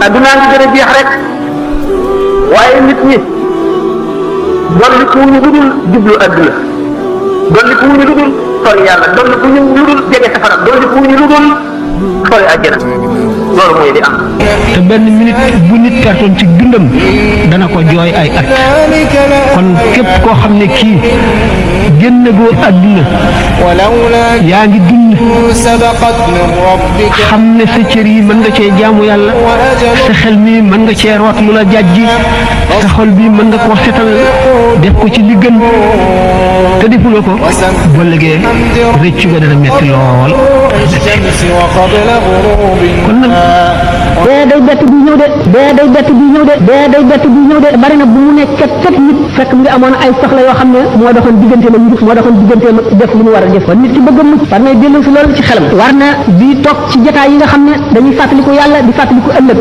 addunaa ngi gën a jeex rek waaye nit ñi dolli ku ñu dudul jublu adduna dolli ku ñu dudul sori yàlla dolli ku ñu dudul jege safara dolli ku ñu dudul sori àjjana loolu mooy di am. te benn minute bu nit pertoon ci dundam dana ko jooy ay at kon képp koo xam ne kii génn goo àdduna yaa ngi dund xam ne sa cër yi mën nga cee jaamu yàlla sa xel mi mën nga cee root lu la jàjji sa xol bi mën nga koo setal def ko ci li gën te defuloo ko boo légee rëccu ga dana metti lool kon nag dee day bett bi ñëw de dee day bett bi ñëw de dee day bett bi ñëw de bari na bu mu nekk kat nit fekk mu ngi amoon ay soxla yoo xam ne moo doxoon diggante la njub moo doxoon diggante la def li mu war a def kon nit ki bëgg a mucc war na dellu si loolu ci xelam war na di toog ci jotaay yi nga xam ne dañuy fàttaliku yàlla di fàttaliku ëllëg